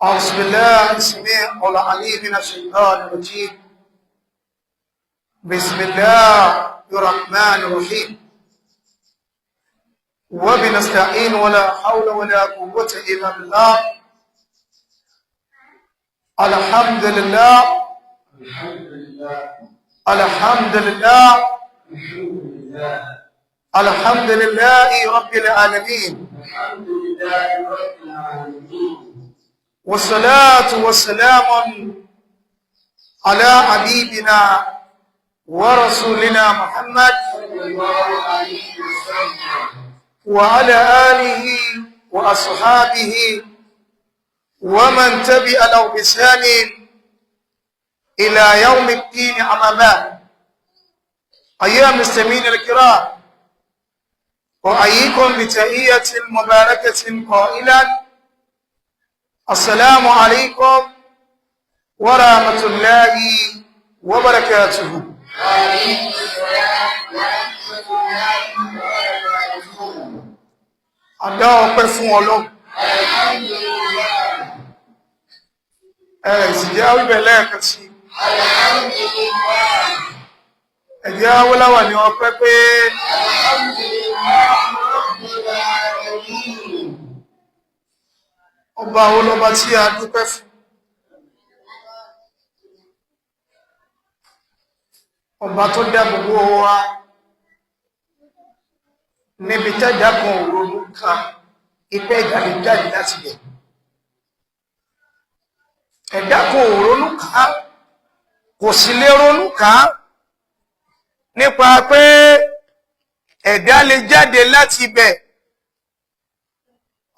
أعوذ بالله السميع العليم من الشيطان الرجيم. بسم الله الرحمن الرحيم، وبنستعين، ولا حول ولا قوة إلا بالله. الحمد لله. الحمد لله. الحمد لله. الحمد لله. الحمد لله رب العالمين. الحمد لله رب العالمين. والصلاة والسلام على حبيبنا ورسولنا محمد صلى الله عليه وسلم. وعلى آله وأصحابه ومن تبع له بإحسان إلى يوم الدين. أما بعد، أيها المستمعين الكرام، أحييكم بتحية مباركة قائلا: السلام عليكم ورحمة الله وبركاته. وعليكم السلام ورحمة الله وبركاته. A dá ọpẹ́ fún Ọlọ́run. الحمد لله. Ẹ sì jẹ́ wíbẹ̀ lẹ́ẹ̀kan sí. الحمد لله. Ẹ̀jẹ̀ awúláwà ní ọpẹ́ pé الحمد لله رب العالمين. Ọba wo lọba tí a dúpẹ́ fún? Ọba tó dá gbogbo wa níbi tẹ́jà kan òróró kan ipẹ́ ìjáde jáde láti bẹ̀. Ẹ̀dá kan òrónú kan, kò sì lè ronú kan nípa pé ẹ̀dá lè jáde láti ibẹ̀.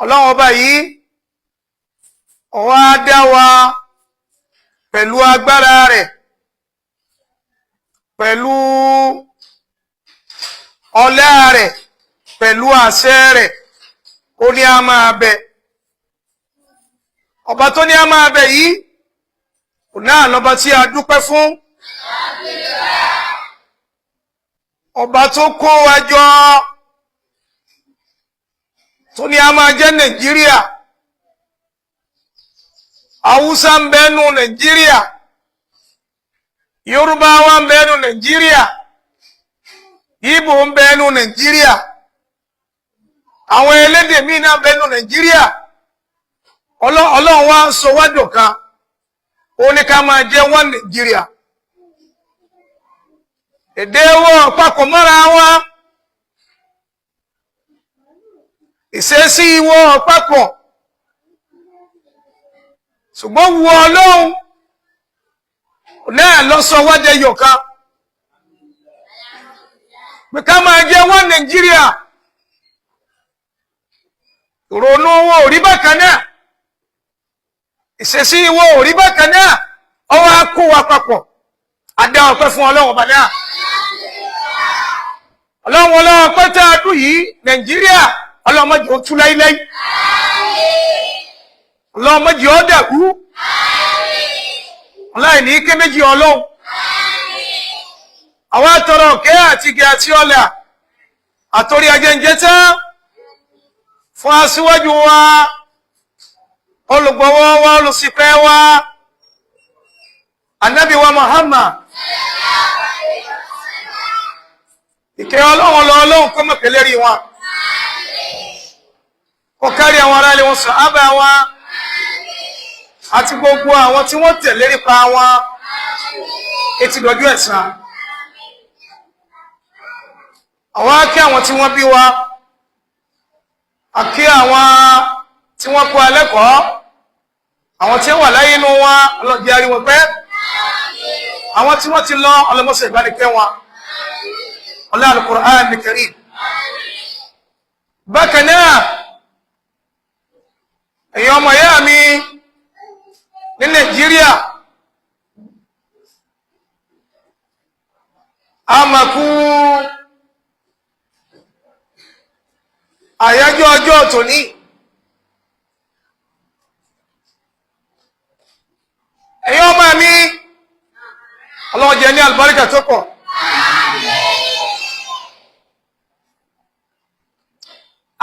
Ọlọ́run ọba yìí ó wá dá wa pẹ̀lú agbára rẹ̀, pẹ̀lú ọlá rẹ̀, pẹ̀lú àṣẹ rẹ̀. Ó ní a máa bẹ. Ọba tó ní a máa bẹ yìí kò náà lọ́ba tí a dúpẹ́ fún, ọba tó kó wa jọ, tó ní a máa jẹ́ Nàìjíríà. Haúsá ń bẹ́nu Nàìjíríà, Yorùbá wa ń bẹ́nu Nàìjíríà, Ìgbò ń bẹ́nu Nàìjíríà, àwọn elédè míì náà bẹ́nu Nàìjíríà. Ọlọ́run wa ń sọ wájò kan, ó ní ká máa jẹ́ wọ́n Nàìjíríà. Èdè wọn papọ̀ mọ́ra wọn, ìṣesí wọn papọ̀, ṣùgbọ́n wu Ọlọ́run náà lọ sọ wájẹ yọ̀kan pé ká máa jẹ́ wọ́n Nàìjíríà. Ìrònú wọn ò rí bákan náà, ìṣesí wọn ò rí bákan náà, ọwọ́ á kó wa papọ̀. Adá ọpẹ́ fún Ọlọ́run ọba náà. Ọlọ́run, ọlọ́run ọpẹ́ tá a dùn yìí, Nàìjíríà, Ọlọ́run má jẹ́ ó tú láíláí, Ọlọ́run má jẹ́ ó dàrú, ọláìní ké méjì. Ọlọ́run àwọn àtọrọ ọ̀kẹ́ àti igi àti ọlà àtòrí ajẹ́njẹ́ tán fún aṣíwájú wa, olùgbọ̀wọ́ wa, olùṣìpẹ̀ wa, Ànábì wa Muhammad. Ìkẹ́ Ọlọ́run lọ Ọlọ́run kó mọ̀kẹ́ lérí wọn, kó kárí àwọn ará ilé wọn, sọ ábà wọn àti gbogbo àwọn tí wọ́n tẹ̀lé nípa wọn etí lọ́jọ́ ẹ̀san. Àwọn akí àwọn tí wọ́n bí wa, àkí àwọn tí wọ́n kó alẹ́kọ̀ọ́, àwọn tí wà láyé inú wọn, ọlọ́jẹ́ aríwọ̀ pẹ́. Àwọn tí wọ́n ti lọ, ọlọ́mọsẹ̀ ìbánikẹ́ wọn, ọlá Al-Qur'an Al-Karim. Bákan náà, èyàn ọmọ ìyá mi ní Nàìjíríà, a mà kú àyájọ́ ọjọ́ tòní. Ẹ̀yin ọmọ mi, Ọlọ́run jẹ́ ní àlùbáríkà tó pọ̀.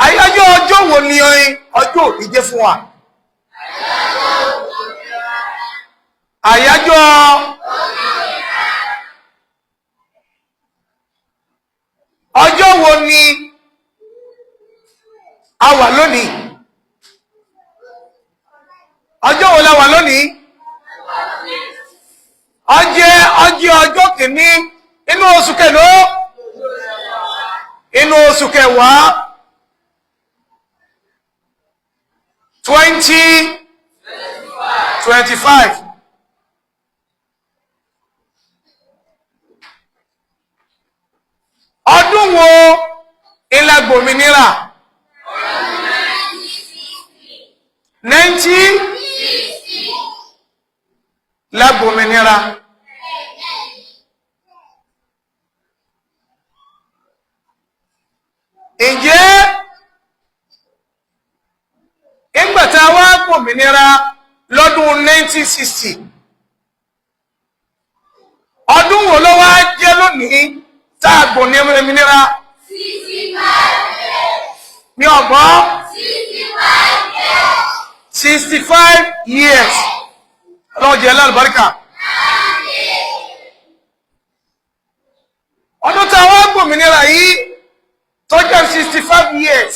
Àyájọ́ ọjọ́ wo ni ọjọ́ òní jẹ́ fún wa? Àyájọ́ ọjọ́ wo ni a wà lónìí? Ọjọ́ wo la wà lónìí? Ọjẹ́ ọjọ́ ọjọ́ kìíní inú oṣù kẹlò, inú oṣù kẹwàá, 2025. Ọdún wo ìlàgbòmìnira? 90 lágbòmìnira. Ǹjẹ́ ìgbàta wá gbòmìnira lọ́dún 1960, ọdún wo ló wá jẹ́ lónìí tá a gbòmìnira? Ní ọgbọ́n 65 years. Ọlọ́jẹ́ lálùbáríkà. Ọdún tá a wá gbòmìnira yìí tó jẹ́ 65 years,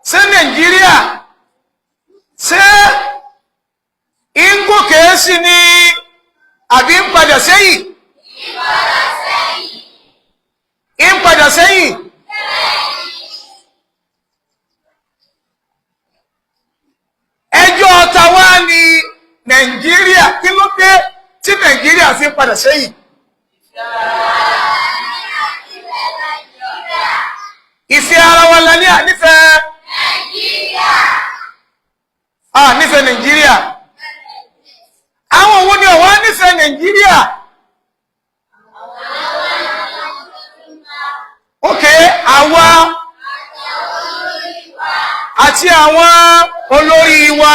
ṣé Nàìjíríà ṣé ń gòkè sí ni àbí ń padà sẹ́yìn? Ń padà sẹ́yìn. Ẹjọ́ tàwa ní Nàìjíríà, kí ló dé tí Nàìjíríà fi ń padà sẹ́yìn? Ìfẹ́ ara wa la ní ànífẹ́ nífẹ̀ẹ́ Nàìjíríà. Àwọn òwò ni ọ̀wá nífẹ̀ẹ́ Nàìjíríà? Ok, àwa àti àwọn olórí wa.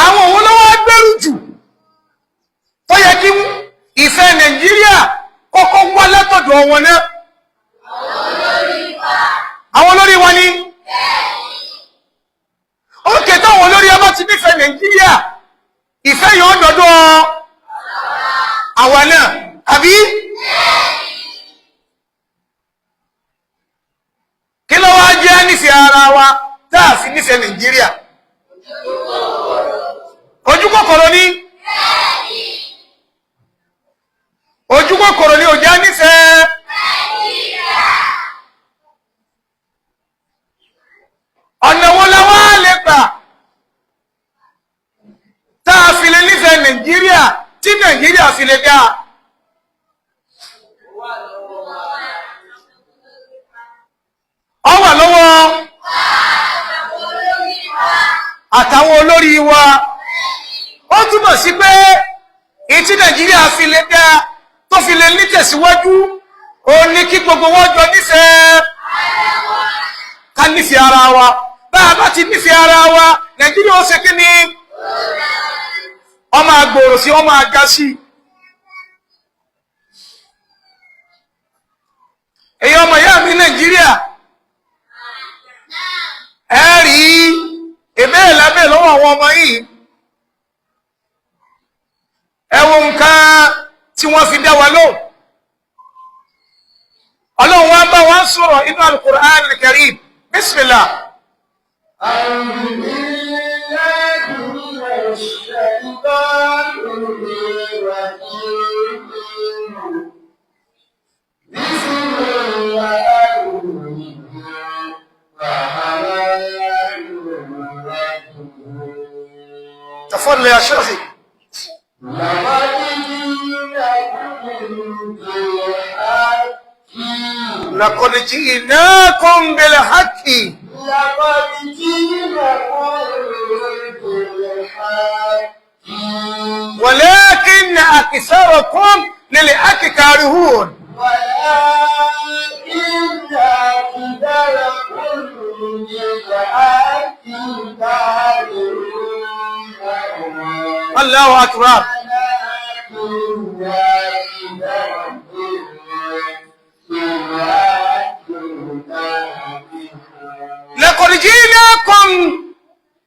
Àwọn òwò ló wá gbèrú jù tó yẹ kí ìfẹ́ Nàìjíríà kọ́kọ́ wá látọ̀dọ̀ wọn náà? Àwọn olórí wa ni. Ókè, táwọn olórí ọba ti nífẹ̀ẹ́ Nàìjíríà, ìfẹ́ yóò dọ̀dọ̀ àwa náà, àbí? Kí ló wá jẹ́ nífẹ̀ẹ́ ara wa táà fi nífẹ̀ẹ́ Nàìjíríà? Ojú kòkòrò ní. Ojú kòkòrò ní ò jẹ́ nífẹ̀ẹ́. Ọ̀nà wo la wá lè gbà táà fi lè nífẹ̀ẹ́ Nàìjíríà tí Nàìjíríà fi lè dáa? Ó wà lọ́wọ́ àtàwọn olórí wa. Ó túmọ̀ sí pé ìtí Nàìjíríà fi lè dáa tó fi lè nítẹ̀síwájú, ó ní kí gbogbo wọn jọ nífẹ̀ẹ́, ká nífẹ̀ẹ́ ara wa. Bá a bá ti nífẹ̀ẹ́ ara wa, Nàìjíríà ó ṣe kí ni? Ọmọ agbòrò sí, ọmọ aga sí. Èyí ọmọ ìyá mi Nàìjíríà, ẹ rí ìbéèrè lábẹ́ lọ́wọ́ àwọn ọmọ yìí. Ẹ wo nǹkan tí wọ́n fi dá wa lóhùn. Ọlọ́run wa bá wa ń sọ̀rọ̀ inú Al-Qur'an Al-Karim. Bismillah. أعوذ بالله من الشيطان الرجيم. بسم الله الرحمن الرحيم. تفضل يا شيخي. لقد جئناكم بالحق. لقد جئناكم بالحق. لقد جئناكم بالحق. ولكن أكثركم للحق كارهون. ولكن أكثركم للحق كارهون. الله أكبر. ولكن أكثركم للحق كارهون. لقد جئناكم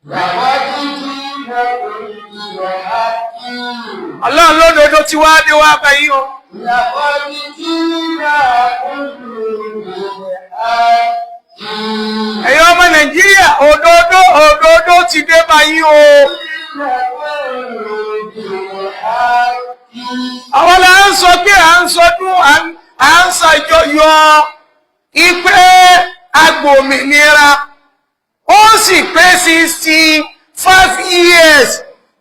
لقد ti wá dé wá báyìí o. لقد جئناكم بالحق. Ẹ̀yin ọmọ Nàìjíríà, òdodo òdodo ti dé báyìí o. جئناكم بالحق. Àwọn là ń sọ pé à ń sọdún, à ń ṣàjọyọ̀ ìpè agbòmìnira, ó sì pé 65 years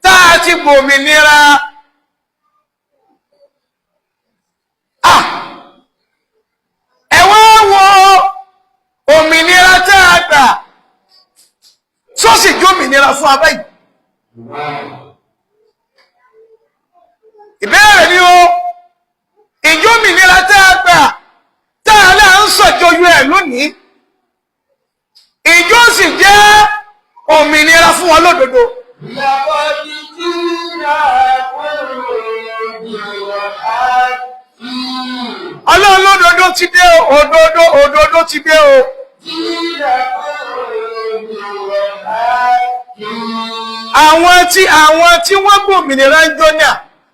tá a ti gbòmìnira. Ah! Ẹ wá wo òmìnira tá a gbà, sọ́sì jómìnira fún abáyìí. Ìbéèrè ni o, ìjómìnira tá a gbà tá a náà ń sọ̀jọyọ̀ ẹ̀ lónìí, ìjọ sì jẹ́ òmìnira fún wọn lódodo? لقد جئناكم بالحق. Ọlọ́run lódodo ti dé o, òdodo òdodo ti dé o. جئناكم بالحق. Àwọn tí wọ́n gbòmìnira ń jọ́nà,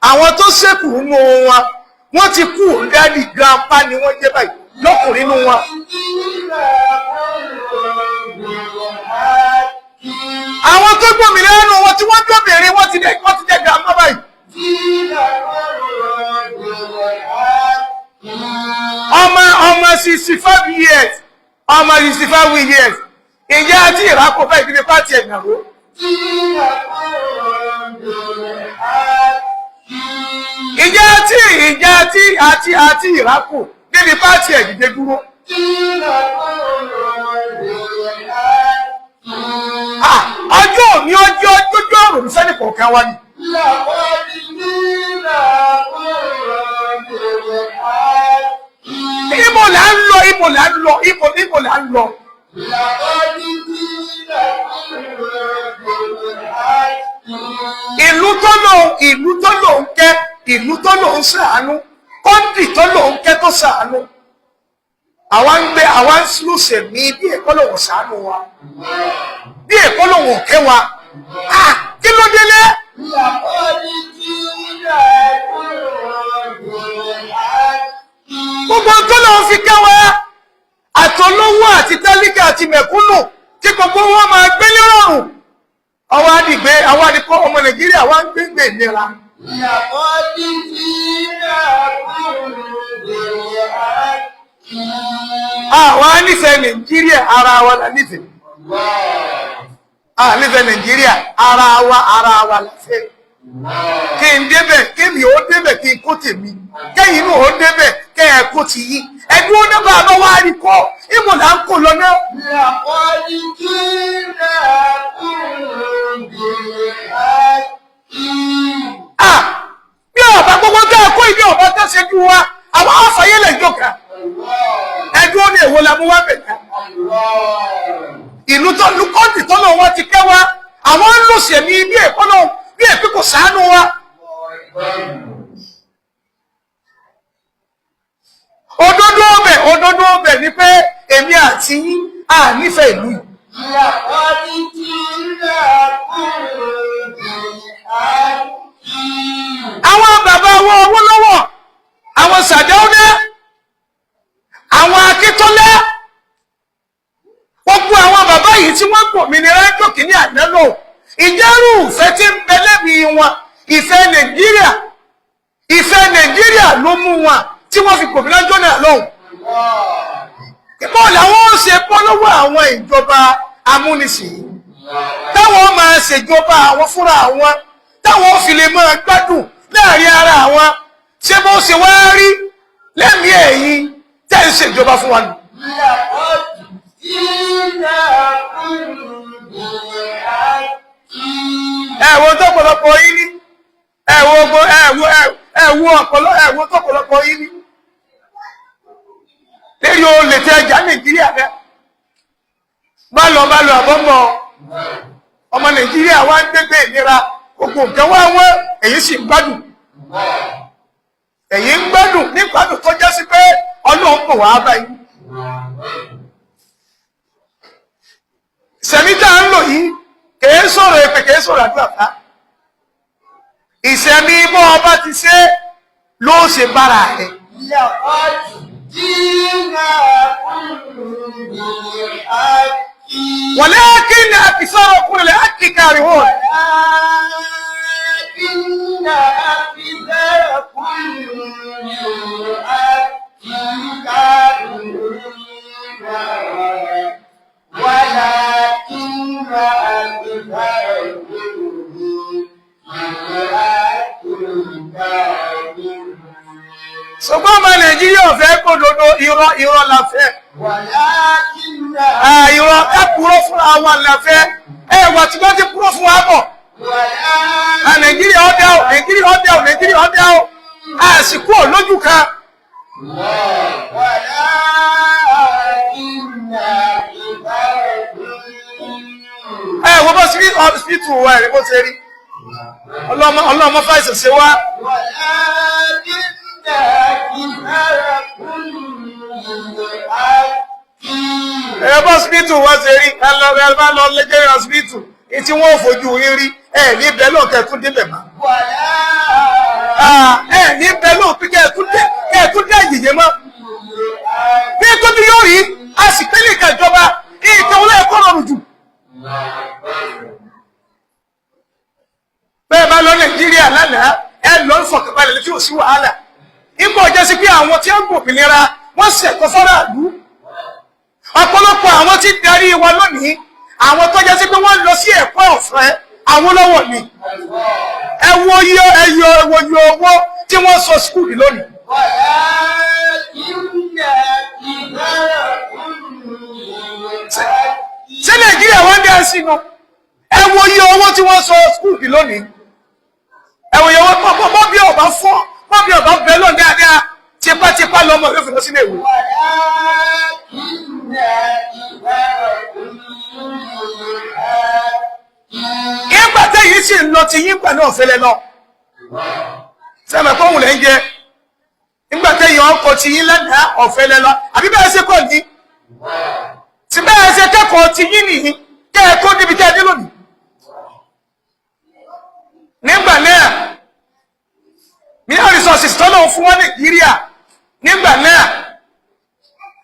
àwọn tó ṣẹ́kù nínú wọn, wọ́n ti kú, daddy, grandpa ni wọ́n jẹ́ báyìí lọ́kùnrin nínú wọn. جئناكم بالحق. Àwọn tó gbòmìnira nínú wọn tí wọ́n gbòmìnira, wọ́n ti dẹ̀ grandma báyìí. جئناكم بالحق. Ọmọ 65 years, ọmọ 65 years, ìyá àti ìrákò báyìí níbi pàtì ẹ̀gbọ̀n. جئناكم بالحق. Ìjà àti ìrákò níbi pàtì ẹ̀dìdẹ dúró. جئناكم بالحق. Ah, ọjọ́ òní, ọjọ́ ọjọ́ òrùn sẹ́ni kọ̀ọ̀kan wá ni. لقد جئناكم بالحق. Ibo là ń lọ? Ibo là ń lọ? Ibo là ń lọ? لقد جئناكم بالحق. Ìlú tó lòun kẹ́, ìlú tó lòun ṣàánú, country tó lòun kẹ́ tó ṣàánú. Àwa ń gbé, àwa ń lùsẹ̀ mí bí ẹ̀kọ́ lòun ṣàánú wa, bí ẹ̀kọ́ lòun ò kẹ́ wa. Ah, kí ló délé? لقد جئناكم بالحق. Gbogbo tó lòun fi kẹ́ wa, àtolówó àti tálíkà àti mẹ̀kúnnù, kí gbogbo wọn máa gbé nírọ̀rùn. Ọwọ́ àdìgbé àwọn àdìpọ̀ ọmọ Nàìjíríà wá ń gbégbé ìnira. لقد جئناكم بالحق. Àwa nífẹ̀ẹ́ Nàìjíríà, ara wa la nífẹ̀ẹ́. A nífẹ̀ẹ́ Nàìjíríà, ara wa, ara wa la fẹ́. Kí n débẹ̀, kémi ó débẹ̀, kí n kó tèmi, kẹ́yìn inú ó débẹ̀, kẹ́ ẹ kó ti yín. Ẹdún ó dábàá bá wá rí kọ́, ìmọ̀ là ń kó lọ náà. لقد جئناكم بالحق. À bí ọba gbogbo tá a kó ibi ọba tá a ṣe ju wa, àwọn afàyẹlẹ ìjọka. Ẹdún ó ní èwo la mú wá bẹ̀ ká? Ìlú tó lu country tó lọ́wọ́ wọn ti kẹ́ wa, àwọn ń lò sẹ̀mí bí ẹ̀kọ́ náà, bí ẹ̀pẹ́ kò ṣàánú wa. Òdodo ọbẹ̀ ni pé èmi àti yín à nífẹ̀ẹ́ ìlú yìí. لقد جئناكم بالحق. Àwọn bàbá wọn Awólọ́wọ̀, àwọn Sàdáúná, àwọn Akíntọ́lá, gbogbo àwọn bàbá yìí tí wọ́n gbòmìnira jókè ní àná lò, ìjẹ́rù ìfẹ́ tí ń bẹ lẹ́mìí wọn, ìfẹ́ Nàìjíríà, ìfẹ́ Nàìjíríà ló mú wọn tí wọ́n fi gbòmìnira jọ́nà lọ́hùn. Bọ́ọ̀lù àwọn ó ṣe bọ́ lọ́wọ́ àwọn ìjọba amúnisìn táwọn máa ṣèjọba àwọn fúnra àwọn, táwọn fi lè máa gbádùn láàrin ara àwọn? Ṣé bó ṣe wá rí lẹ́mìí ẹ̀yin tẹ́ ń ṣèjọba fún wa nù? لقد جئناكم بالحق. Ẹ̀wọ̀n tó pọ̀lọpọ̀ yín ní ẹ̀wọ̀n ogun ẹ̀wọ̀n ẹ̀wọ̀n ọ̀pọ̀lọ ẹ̀wọ̀n tó pọ̀lọpọ̀ yín ní lérí olè tẹ ẹja Nàìjíríà rẹ bá lọ bá lọ àbọ̀mọ̀ ọmọ Nàìjíríà wá ń gbégbé ìnira, gbogbo nǹkan wá wọ́n, èyí sì ń gbádùn, èyí ń gbádùn ní gbádùn tó jẹ́ sí pé Ọlọ́run kò wá báyìí. Ìsẹ̀mí tá à ń lò yìí kèé sọ̀rọ̀ èpè, kèé sọ̀rọ̀ àdúrà fá. Ìsẹ̀mí bọ́ ọba ti ṣe. ló ṣe bára rẹ̀. لقد جئناكم بالحق Walakin aktharakum lil-haqqi karihun. ولكن أكثركم للحق كارهون ولكن أكثركم للحق كارهون. Ṣùgbọ́n ọmọ Nàìjíríà ò fẹ́ gbódodo, irọ́ irọ́ la fẹ́. ولكن Irọ́ ká purọ́ fúnra wa la fẹ́. Ẹ wà tí wọ́n ti purọ́ fún wa bọ̀. ولكن Nàìjíríà ọdẹ o, Nàìjíríà ọdẹ o, Nàìjíríà ọdẹ o. Àsìkò lójú kan. ولكن أكثركم Ẹ wo bó ṣe rí ọsibítù wa ẹ̀rí bó ṣe rí. Ọlọ́mọ ọlọ́mọ fàìsàn ṣe wá. ولكن أكثركم للحق Ẹ bó ọsibítù wa ṣe rí. Ẹ lọ ẹ bá lọ lẹ́jẹ̀rẹ̀ ọsibítù. Etí wọn ò fojú yín rí. Ẹ ní bẹ́ẹ̀ lọ́ọ̀ kẹ́ tún débẹ̀ mọ́. ولا Ẹ ní bẹ́ẹ̀ lọ́ọ̀ pé kẹ́ tún dé yìnyín mọ́. Bí tóbi yóò rí, a sì pélé ìkàjọba, ìtàn olóyè kọ́ rọrùn jù. Bẹ́ẹ̀ bá lọ Nàìjíríà lánàá, ẹ lọ ń fọkànbalẹ̀ tí ò sí wàhálà. Ipò ọjọ́ sí pé àwọn tí ó ń gbòmìnira wọ́n ṣẹ̀kọ́ fọ́ráàlú. Ọ̀pọ̀lọpọ̀ àwọn tí ń darí wa lónìí, àwọn tó jẹ́ sí pé wọ́n lọ sí ẹ̀kọ́ ọ̀fẹ́ àwọn lọ́wọ́ ni. Ẹ wo iye ẹyọ ẹ wo iye owó tí wọ́n sọ skúlù lónìí. ولكن أكثركم للحق Ṣé Nàìjíríà wọ́n dẹ́ sínú? Ẹ wo iye owó tí wọ́n sọ skúlù lónìí. Ẹ wo iye owó pọ́ bí ọba fọ́ pọ́ bí ọba bẹ́ẹ̀ lọ dáadáa tipátipá lọ́mọ yóò fi lọ sílé ìwé. ولكن أكثركم للحق Ìgbà tẹ́yìn sì ń lọ ti yín gbà náà fẹ́lẹ́ lọ. Sẹ́mi kó wùlẹ̀ ń jẹ. Ìgbà tẹ́yìn ọkọ̀ ti yín lẹ́nàá ọ̀fẹ́lẹ́ lọ. Àbí bẹ́ẹ̀ ṣe kọ́ ní. Tí bẹ́ẹ̀ ṣe kẹ́kọ̀ọ́ ti yín nìyí kẹ́ ẹ tó níbi tẹ́ ẹ dé lónìí. Nígbà náà, mineral resources tọ́lọ̀ fún wọn Nàìjíríà. Nígbà náà,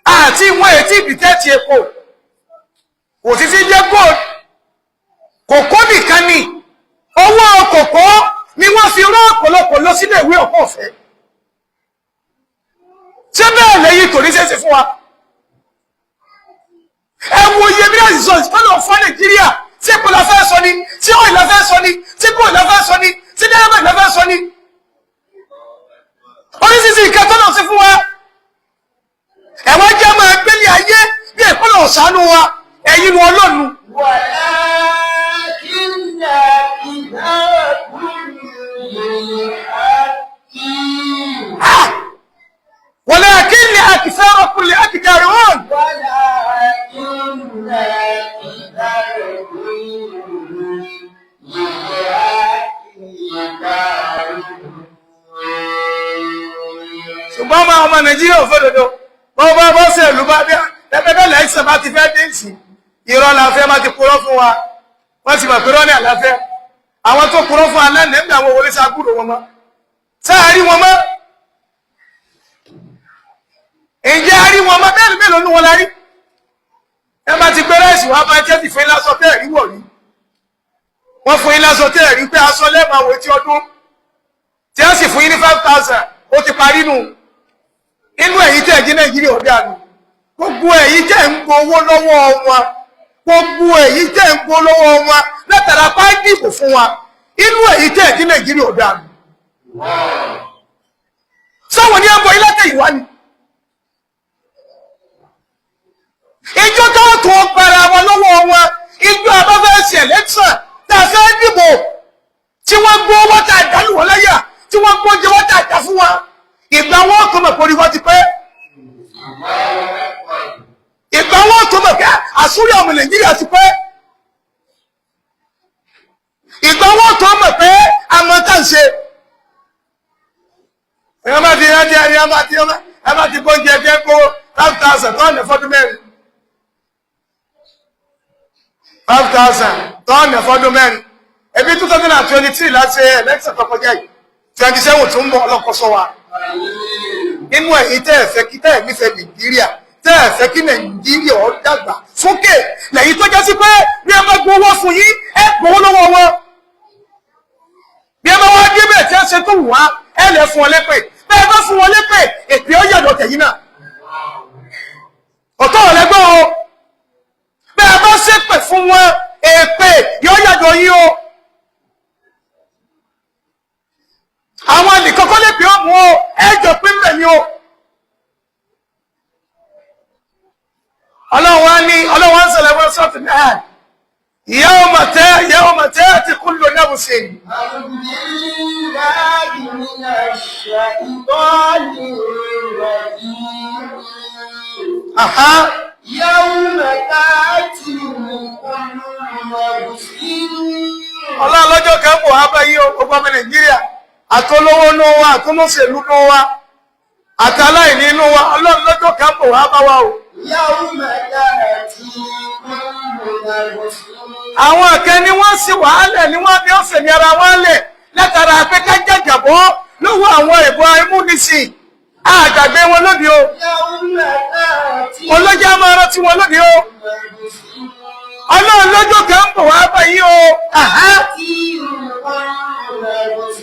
àti ìwọ̀n ètí ìbìtẹ́ẹ̀tì epo. Kò sí sí jẹ́ gold, kòkó nìkan ni owó kòkó ni wọ́n fi rán ọ̀pọ̀lọpọ̀ lọ sílé ìwé ọ̀pọ̀ ọ̀fẹ́. Ṣé bẹ́ẹ̀ lẹ́yìn tòní ṣeéṣe fún wa? Ẹ wo iye mílíọ̀nù sọ ìfọ́nà fún Nàìjíríà. Tí kò la fẹ́ sọ ni, tí òyìn la fẹ́ sọ ni, tí kò la fẹ́ sọ ni, tí dẹ́rẹ́bà la fẹ́ sọ ni, oríṣiríṣi nǹkan tó náà sí fún wa. Ẹ̀wọ́n jẹ́ máa gbélé ayé bí ìpínlẹ̀ ọ̀sánú wa ẹ̀yin nu ọlọ́nu. ولكن أكثركم للحق ولكن أكثركم للحق كارهون. ولكن أكثركم للحق كارهون. Ṣùgbọ́n ọmọ ọmọ Nàìjíríà ò fẹ́ dodo. Bọ́ bá bọ́ sí ìlú bá bí ẹgbẹ́ lẹ́sẹ̀ bá ti fẹ́ dé sí, irọ́ la fẹ́ má ti purọ́ fún wa. Wọ́n ti mọ̀ pé rọ́ọ̀nì àláfẹ́. Àwọn tó purọ́ fún alẹ́ nígbà wo wọlé sáàgùrò wọn mọ́? Sáà rí wọn mọ́? Ǹjẹ́ a rí wọn mọ́? Bẹ́ẹ̀ mélòó ní wọn la rí? Ẹ bá ti gbé ráìsì wá bá jẹ́ ti fún yín lásọ tẹ́ẹ̀ rí wọ̀ rí. Wọ́n fún yín lásọ tẹ́ẹ̀ rí pé aṣọ lẹ́ẹ̀máa wò tí ọdún tí a sì fún yín ní 5,000, ó ti parí nù. Inú ẹ̀yin tẹ́ jí Nàìjíríà ọ̀dà nù. Gbogbo ẹ̀yin tẹ́ ń gbowó lọ́wọ́ wọn, gbogbo ẹ̀yin tẹ́ ń gbowó lọ́wọ́ wọn látara bá dìbò fún wa, inú ẹ̀yin tẹ́ jí Nàìjíríà ọ̀dà nù. Sáwọn ní ẹbọ ilé tẹ ìwá ni. Ìjọ tó tó gbára wọn lọ́wọ́ wọn, ìjọ abáfẹ́ ṣe ẹlẹ́sàn tá a fẹ́ dìbò, tí wọ́n gbọ́ owó tá a dálù wọ́n láyà, tí wọ́n gbọ́ oúnjẹ wọ́n tá a dá fún wa, ìgbà wọn tó mọ̀ pé orí wọn ti pẹ́. Ìgbà wọn tó mọ̀ pé àsúrí ọmọ Nàìjíríà ti pẹ́. Ìgbà wọn tó mọ̀ pé àmọ́ tá ń ṣe. Ẹ má ti ẹ ti ẹ má ti ẹ má ti gbóúnjẹ ẹ kó 5,000 tó ọ̀nà fọ́dún mẹ́rin. 5,000 tó ọ̀nà fọ́dún mẹ́rin. Ebi 2023 láti ṣe election tó kọjá yìí. 27 tó ń bọ̀ ọlọ́kọ̀ọ́sọ wa. Nínú ẹ̀yin tẹ́ ẹ̀ fẹ́ kí tẹ́ ẹ̀ nífẹ̀ẹ́ Nàìjíríà, tẹ́ ẹ̀ fẹ́ kí Nàìjíríà ó dàgbà sókè, lẹ́yìn tó jẹ́ sí pé bí ẹ bá gbowó fún yín, ẹ gbowó lọ́wọ́ wọn. Bí ẹ bá wá débẹ̀ tí ẹ ṣe tó wù wá, ẹ lè fún wọn lépè. Bẹ́ẹ̀ bá fún wọn lépè, èpè ó yàtọ̀ tẹ̀yìn náà. Ọ̀tọ̀ ọ̀lẹ́gbọ́n o. Bẹ́ẹ̀ bá ṣépè fún wọn, èpè yóò yàtọ̀ yín o. Àwọn nìkan kọ́ lè pè ọ́ mú o, ẹ jọ pín bẹ̀ ni o. Ọlọ́run wá ní, Ọlọ́run wá ń sọ̀rọ̀ ẹ̀wọ̀n sọ́ọ̀tù náà. Yawma yawma ta'ti kullu nafsin. أعوذ بالله من الشيطان الرجيم. Aha. يوم تأتي كل نفس Ọlọ́run lọ́jọ́ kan bò wá báyìí o, gbogbo ọmọ Nàìjíríà, àtolówó nú wa, àtolóṣèlú nú wa, àtàláìní nú wa, Ọlọ́run lọ́jọ́ kan bò wá bá wa o. يوم تأتي كل نفس Àwọn kan ni wọ́n sì wàhálẹ̀ ni wọ́n bí ó fẹ̀mí ara wọn lẹ̀ látara pé ká jàjàbọ́ lọ́wọ́ àwọn ìbọn amúnisìn. Àgbàgbé wọn lónìí o. يوم تأتي Ọlọ́jà máa rántí wọn lónìí o. نفس Ọlọ́run lọ́jọ́ kan bò wá báyìí o. Àhá. تأتي كل نفس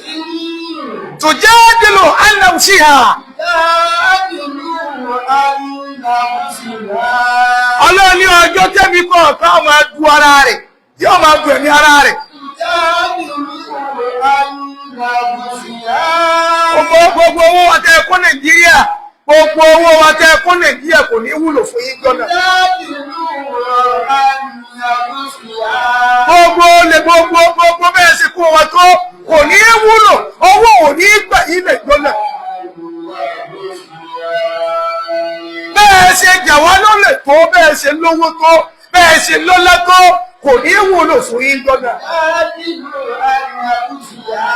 Tujadilu an nafsiha. تجادل عن نفسها Ọlọ́run ní ọjọ́ tẹ́mi kọ̀ọ̀kan máa du ara rẹ̀, yóò máa du ẹ̀mí ara rẹ̀. تجادل عن نفسها Gbogbo gbogbo owó wa tẹ́ kó Nàìjíríà, gbogbo owó wa tẹ́ kó Nàìjíríà kò ní wúlò fún yín gbọ́dọ̀. تجادل عن نفسها Gbogbo olè gbogbo gbogbo bẹ́ẹ̀ ṣe kó wa tó kò ní wúlò, owó ò ní gbà yín lè gbọ́dọ̀. Bẹ́ẹ̀ ṣe jà wá lólè tó, bẹ́ẹ̀ ṣe lówó tó, bẹ́ẹ̀ ṣe lọ́lá tó, kò ní wúlò fún yín gbọ́dọ̀. تجادل عن نفسها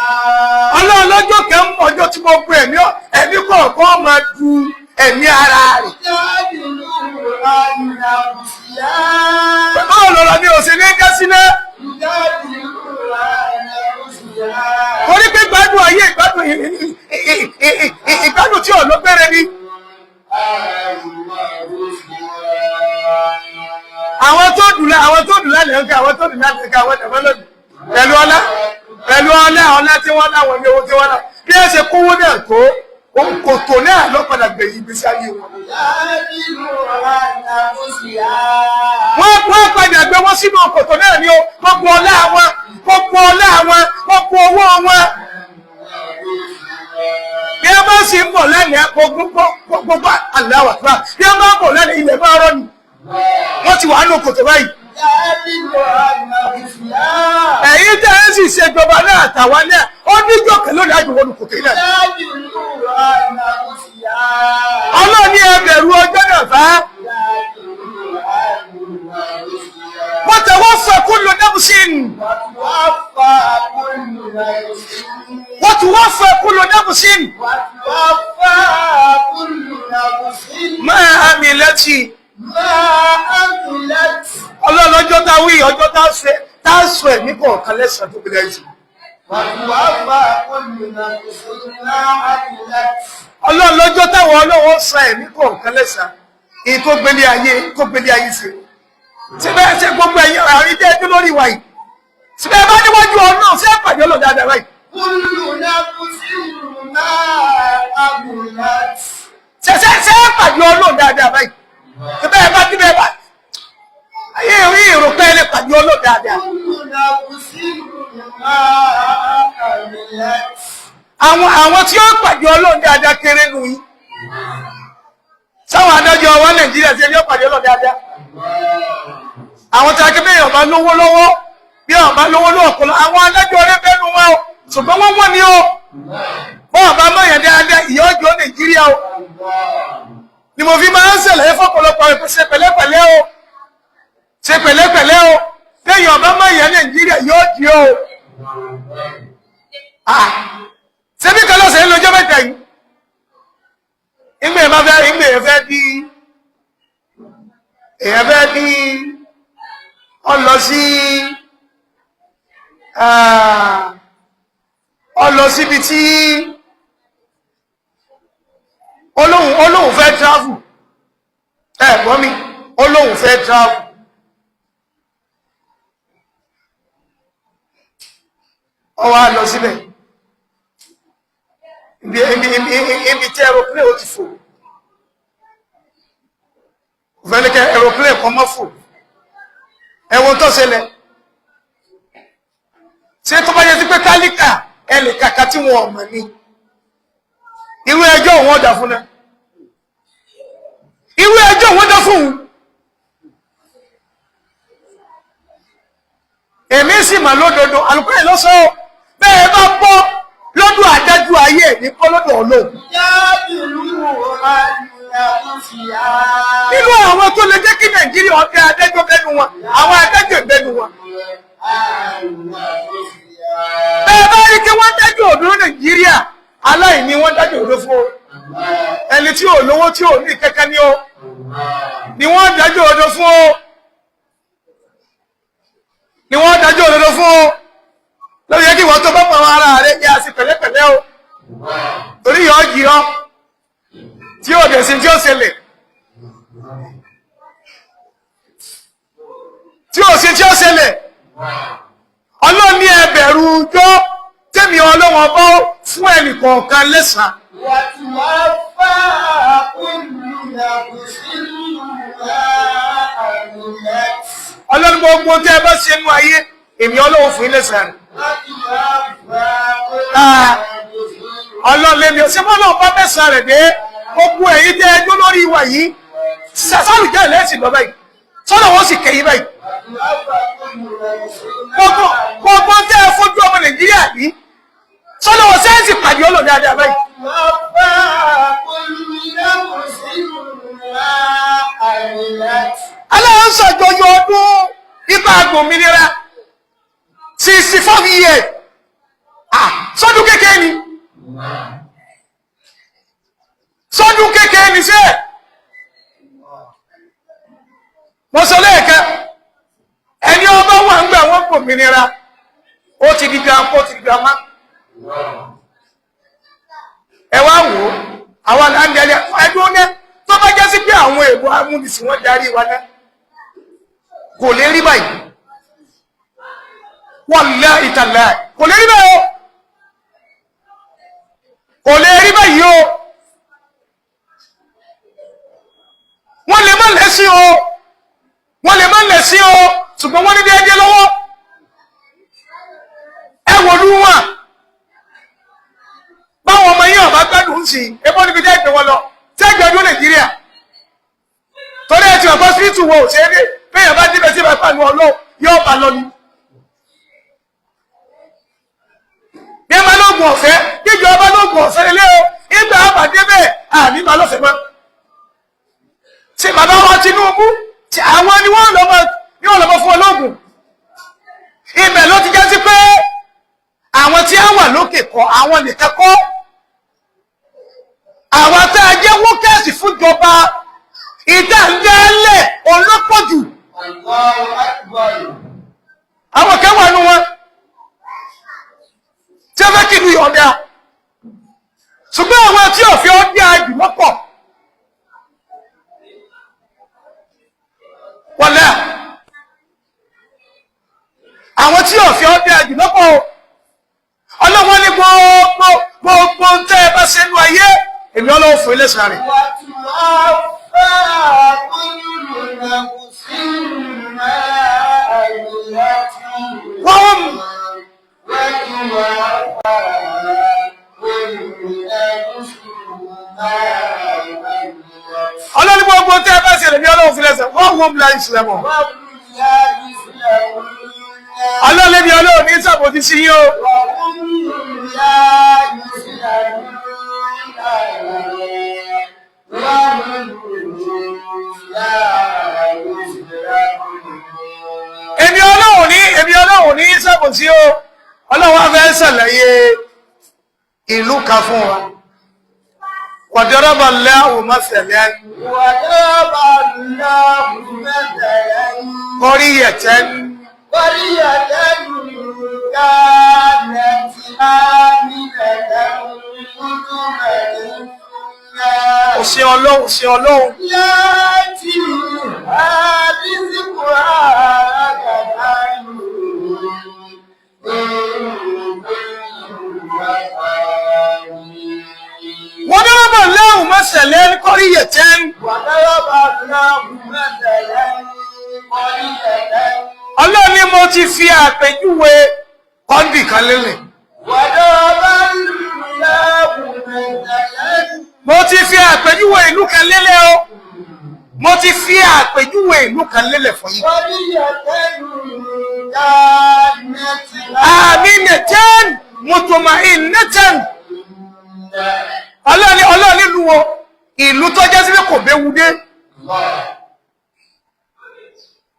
Ọlọ́run lọ́jọ́ kan ń bọ̀, ọjọ́ tí mo gbé ẹ̀mí ẹ̀mí kọ̀ọ̀kan máa du ẹ̀mí ara rẹ̀. تجادل عن نفسها Báwo lọ̀rọ̀ mi ò ṣe ní dá síná? تجادل عن نفسها Torí pé gbádùn ayé ìgbádùn ìgbádùn tí ò lọ́gbẹ́rẹ́ ni. Àwọn tó dùn lá àwọn tó dùn lálẹ́ ń ká àwọn tó dùn lálẹ́ ń ká àwọn tẹ̀fọ́ lónìí. Pẹ̀lú ọlá pẹ̀lú ọlá ọlá tí wọ́n láwọn ní owó tí wọ́n lá. Bí ẹ ṣe kówó náà tó, kòtò náà ló padà gbẹ̀yìn ìgbésí ayé wọn. تجادل عن نفسها Wọ́n wọ́n padà gbé wọ́n sínú kòtò náà ni o. Gbogbo ọlá wọn, gbogbo ọlá wọn, gbogbo owó wọn. Bí ẹ bá sì ń bọ̀ lẹ́nu gbogbo gbogbo aláwà tó bá bí ẹ bá ń bọ̀ lẹ́nu ilẹ̀ máa rọ́ ni. Wọ́n ti wà nù kòtò báyìí. تجادل عن نفسها Ẹ̀yin tẹ́ ẹ sì ṣèjọba náà àtàwa náà, ó níjọ́ kan lónìí àjùwọ̀n nù kòtò yìí náà. تجادل عن نفسها Ọlọ́run ní ẹ bẹ̀rù ọjọ́ náà fá. تجادل عن نفسها Wọ́n tẹ wọ́n fẹ́ kullu nafsin. وتوفى كل نفس Wọ́n ti wọ́n fẹ́ kullu nafsin. وتوفى كل نفس Ma amilati. ما عملت Ọlọ́run ọjọ́ tá wí ọjọ́ tá ṣe tá sọ ẹ̀mí kọ̀ọ̀kan lẹ́sàn-án tó gbélé ẹ̀sìn. وتوفى كل نفس ما عملت Ọlọ́run lọ́jọ́ táwọn ọlọ́wọ́ sọ ẹ̀mí kọ̀ọ̀kan lẹ́sàn-án. Èyí tó gbélé ayé tó gbélé ayé ṣe. Síbẹ̀ ṣe gbogbo ẹ̀yin àwọn ìdí ẹjọ́ lórí wa yìí. Síbẹ̀ bá níwájú Ọlọ́run ṣé pàdé Ọlọ́run dáadáa báyìí. كل نفس ما عملت Ṣé ṣé ṣé pàdé Ọlọ́run dáadáa báyìí. Síbẹ̀ bá síbẹ̀ bá. Ayé ìrí ìrò pé ẹ lè pàdé Ọlọ́run dáadáa. كل نفس ما عملت Àwọn àwọn tí ó pàdé Ọlọ́run dáadáa kéré nù yín. Sáwọn adájọ́ wa Nàìjíríà ṣe ní ó pàdé Ọlọ́run dáadáa. Àwọn tí a kébé èèyàn bá lówó lọ́wọ́ bí èèyàn bá lówó lọ́wọ́ kọ́ lọ àwọn adájọ́ ọ̀rẹ́ bẹ́nu wọn o ṣùgbọ́n wọ́n wọ́n ni o. Bọ́ọ̀ bá mọ̀yàn dáadáa ìyà ọjọ́ Nàìjíríà o. Ni mo fi máa ń ṣẹlẹ̀ fọ́pọ̀lọpọ̀ rẹ̀ pé ṣe pẹ̀lẹ́pẹ̀lẹ́ o. Ṣe pẹ̀lẹ́pẹ̀lẹ́ o. Téèyàn bá mọ̀yàn Nàìjíríà yóò di o. Ah! Ṣebí kan lọ́sẹ̀ ń lọ́jọ́ mẹ́ta yìí. Ìgbè yẹn bá fẹ́ ìgbè yẹn fẹ́ bí èèyàn fẹ́ bí ọ lọ sí ọ lọ síbi tí Olóhùn fẹ́ travel, ẹ gbọ́ mi, olóhùn fẹ́ travel. Ó wá lọ síbẹ̀ ibi tí aeroplane ó ti fò, òfẹ́lẹ́kẹ́ aeroplane kan mọ́ fò. Ẹ̀wọ̀n tó ṣẹlẹ̀, ṣé tó bá yẹ sí pé tálíkà ẹnì kàkà tí wọn ọmọ ní irú ẹjọ́ òun ọ̀dà fún náà, irú ẹjọ́ òun ọ̀dà fún òun. Èmi sì mà lódodo àlùkò ìlọsọ bẹ́ẹ̀ bá bọ́ lọ́dọ̀ adájọ́ ayé ní kọ́ lọ́dọ̀ Ọlọ́run. Nínú àwọn tó lè jẹ́ kí Nàìjíríà ọdẹ adájọ́ bẹ́nu wọn, àwọn adájọ́ ìbẹ́nu wọn. Bẹ́ẹ̀ bá rí kí wọ́n dájọ́ òdúró Nàìjíríà, aláìní wọ́n dájọ́ òdúró fún o. Ẹni tí ò lówó tí ò ní kẹ́kẹ́ ní o ni wọ́n dájọ́ òdúró fún o, ni wọ́n dájọ́ òdúró fún o. Lórí yẹ kí wọ́n tó bá pọ̀ ara rẹ̀ yá sí pẹ̀lẹ́pẹ̀lẹ́ o, torí yọ jí ọ tí ó dẹ̀ sí tí ó ṣẹlẹ̀, tí ó sí tí ó ṣẹlẹ̀. Ọlọ́run ní ẹ bẹ̀rù ọjọ́ tẹ́mi Ọlọ́run ọba fún ẹnì kọ̀ọ̀kan lẹ́sàn-án. Ọlọ́run gbogbo tẹ́ ẹ bá ṣe nú ayé, èmi Ọlọ́run fún yín lẹ́sàn-án. Ọlọ́run lèmi ọ̀sẹ̀ mọ́ náà bá mẹ́sàn-án rẹ̀ dé. Gbogbo ẹ̀yin tẹ́ ẹjọ́ lórí ìwà yìí sàṣàlù jẹ́ ẹ̀lẹ́sìn lọ báyìí, sọ́dọ̀ wọ́n sì kẹ́yìn báyìí. Gbogbo tẹ́ ẹ fojú ọmọ Nàìjíríà yìí, sọ́dọ̀ wọ́n sẹ́ǹsì pàdé Ọlọ́run dáadáa báyìí. Aláwọ̀ ń ṣàjọyọ̀ ọdún ipa agbòmìnira 64 years. Sọ́dún kékeré ni, sọ́dún kékeré ni ṣe wọ́n sọ lẹ́ẹ̀kan, ẹni ọba wà ń gbà wọ́n gbòmìnira, ó ti di grandpa, ó ti di grandma. Ẹ wá wò ó, àwọn àndẹ̀lẹ̀ ẹdún ní tó bá jẹ́ sí pé àwọn èèbò amúnisìn wọ́n darí wa náà, kò lè rí báyìí. Wallahi tallahi kò lè rí báyìí o, kò lè rí báyìí o. Wọ́n lè má lẹ́sìn o, wọ́n lè má lẹ́sìn o, ṣùgbọ́n wọ́n ní déédéé lọ́wọ́. Ẹ wò lú wọn, báwọn ọmọ yìí ọba gbádùn sí i, ebó níbi dẹ́ gbé wọn lọ tẹ́gbẹ̀ẹ́ ọdún Nàìjíríà, torí ẹ ti wà bọ́sibítù wo ò ṣe é dé, bẹ́ẹ̀ bá débẹ̀ sí ìbá pàlú ọlọ́ yóò bá lọ ni. Bí ẹ bá lóògùn ọ̀fẹ́, jíjọ ọba lóògùn ọ̀fẹ́ lé o, ìgbà àbá débẹ̀ àní bá lọ́fẹ̀ẹ́ mọ́. Ṣé bàbá wa Tinubu, àwọn ni wọ́n lọ́mọ fún olóògùn? Ibẹ̀ ló ti jẹ́ sí pé àwọn tí a wà lókè kọ́, àwọn nìkan kọ́, àwọn tá a jẹ́ wókẹ́sì fúnjọba ìdáǹdẹ́lẹ̀ ọlọ́pọ̀jù. Àwọn kan wà nú wọn tí ó fẹ́ kí ìlú ọ̀dà, ṣùgbọ́n àwọn tí ò fi ọdẹ jù lọ́pọ̀. Wọlé àwọn tí ò fi ọdẹ jù lọ́pọ̀. Ọlọ́wọ́n ní gbogbo gbogbo tẹ́ ẹ bá ṣe nú ayé, èmi Ọlọ́run fún ilé sáré. Wọ́n Ọlọ́run gbogbo tẹ́ ẹ bá ṣe, èmi Ọlọ́run fún ilé sáré. Wọ́n wọ́n bí ìsìlẹ̀mọ̀. Ọlọ́run ní Ọlọ́run ní sàbòtí sí yín o. Èmi Ọlọ́run ní, èmi Ọlọ́run ní sàbòtí o. Ọlọ́run wá fẹ́ ṣàlàyé ìlú kan fún wa. Wàdọ́rọ́bà láwù mọ́sẹ̀lẹ́. Wàdọ́rọ́bà láwù mọ́sẹ̀lẹ́. Kọrí yẹ̀tẹ́. Kọrí yẹ̀tẹ́ كانت آمنة مطمئنة. Ọlọ́run sin Ọlọ́run. ياتي رزقها رغدا من كل مكان. Wọ́n dábàá lẹ́hùn mọ́sẹ̀lẹ́ kọ́rí yẹ̀tẹ́n. وضرب الله مثلا قرية. Ọlọ́run ni mo ti fi àpèjúwe kọ́ńdì kan lélẹ̀. وضرب الله مثلا. Mo ti fi àpèjúwe ìlú kan lélẹ̀ o. Mo ti fi àpèjúwe ìlú kan lélẹ̀ fún yín. قرية كانت Àmínatan mutma'innatan. Ọlọ́run ní Ọlọ́run nílùú wo ìlú tó jẹ́ síbẹ̀ kò béwu dé.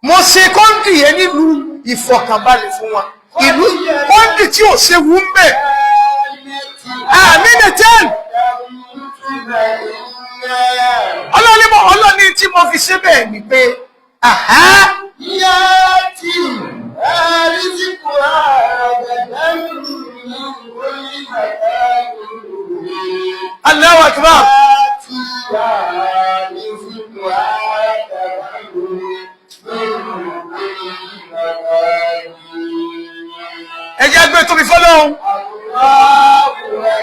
Mo ṣe kọ́ńdì yẹn nílùú ìfọ̀kànbalẹ̀ fún wa. Ìlú kọ́ńdì tí ò séwu ń bẹ̀. كانت Àmínatan. مطمئنة. Ọlọ́run ní mo Ọlọ́run ní tí mo fi ṣe bẹ́ẹ̀ ni pé àhá. ياتي رزقها رغدا من كل مكان. Allahu akbar. ياتي رزقها رغدا من كل مكان. Ẹ jẹ́ gbé tóbi fọlọ́run. الله أكبر.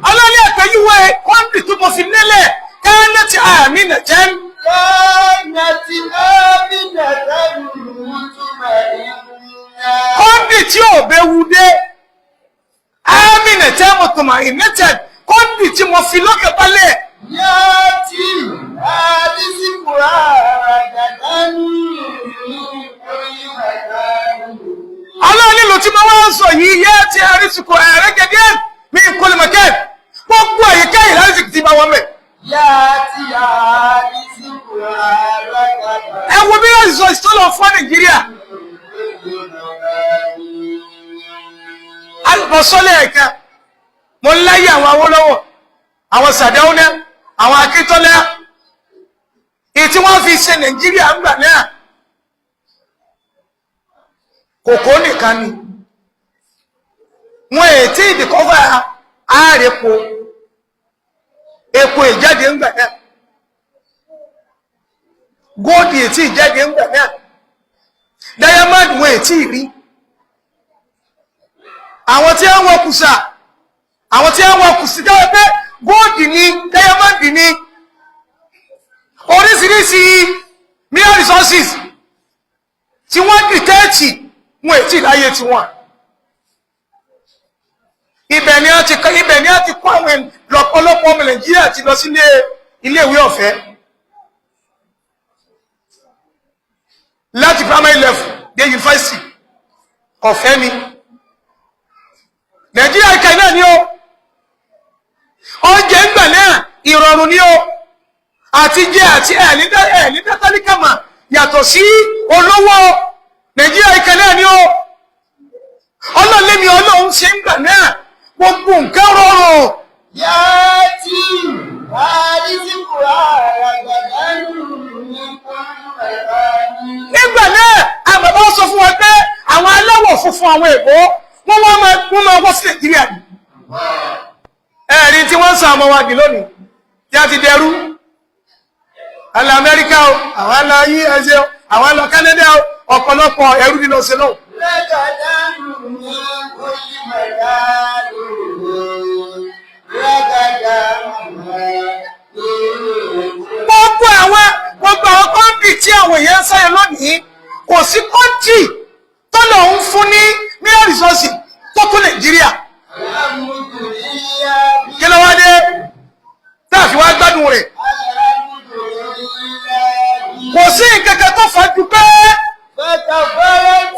Ọlọ́run ní àpèjúwe kọ́ńdì tó mo fi lélẹ̀ kánẹ́tì àmínatan. كانت آمنة مطمئنة. Kọ́ńdì tí ò béwu dé. Àmínatan mutma'innatan. Kọ́ńdì tí mo fi lọ́kàn balẹ̀. ياتي رزقها رغدا من كل مكان. Ọlọ́run nílùú tí mo wá ń sọ yìí yẹ́ ti àrísìkò ẹ̀rẹ́ gẹ́gẹ́ mi kò lè mọ̀kẹ́. Gbogbo àyíká ìlàrísìkì ti bá wọn mẹ́. ياتي رزقها رغدا Ẹ wo bí wọ́n sọ ìsọ́lọ̀ fún Nàìjíríà. من كل مكان. Alùpùpù ẹ̀ka. Mo ń láyé àwọn Awólọ́wọ̀, àwọn Sàdáúná, àwọn Akíntọ́lá. Èyí tí wọ́n fi ṣe Nàìjíríà ń gbà náà. Kòkó nìkan ni. Wọ́n ètí ìdìkọ́fà àárẹ̀po. Epo ìjáde ń gbà náà. Góòdì ètí ìjáde ń gbà náà. Diamond wọn ètí ìrí. Àwọn tí wọ́n kùsà, àwọn tí wọ́n kùsì dáwọ́ pé góòdì ni, diamond ni, oríṣiríṣi mineral resources tí wọ́n dìtẹ́ẹ̀tì wọn ètí ìláyé tí wọ́n. Ibẹ̀ ni a ti kọ́ ibẹ̀ ni a ti kọ́ àwọn lọ́pọ̀lọpọ̀ ọmọ Nàìjíríà ti lọ sílé iléèwé ọ̀fẹ́ láti primary level dé university ọ̀fẹ́ ni. Nàìjíríà ìkà náà ni ó oúnjẹ ń gbà náà ìrọ̀rùn ni ó àti jẹ àti ẹ̀ẹ́ni dátálíkàmà yàtọ̀ sí olówó. Nàìjíríà ìkà náà ni ó ọlọ́lẹ́mi Ọlọ́run ṣe ń gbà náà gbogbo nǹkan rọrùn. ياتي رزقها رغدا من كل مكان. Nígbà náà àwọn bàbá sọ fún wa pé àwọn aláwọ̀ funfun àwọn èbó wọ́n wá máa wọ́n máa wọ́ sí Nàìjíríà ni. Ẹ̀rí tí wọ́n ń sọ àwọn wa dì lónìí tí a ti dẹrú. Alẹ́ Amẹ́ríkà o, àwọn alẹ́ ayé ẹsẹ̀ o, àwọn alẹ́ Kánádà o, ọ̀pọ̀lọpọ̀ ẹrú ni lọ sí náà. رغدا من كل مكان. رغدا من كل Gbogbo àwọn kọ́ńtì tí àwọn èèyàn ń sáyẹ lónìí kò sí kọ́ńtì tọ́lọ̀ ń fún ní mineral resources tó tó Nàìjíríà. الحمد لله. Kí ló wá dé tá a fi wá gbádùn rẹ̀? الحمد لله. Kò sí nǹkan kan tó fà á ju pé فكفرت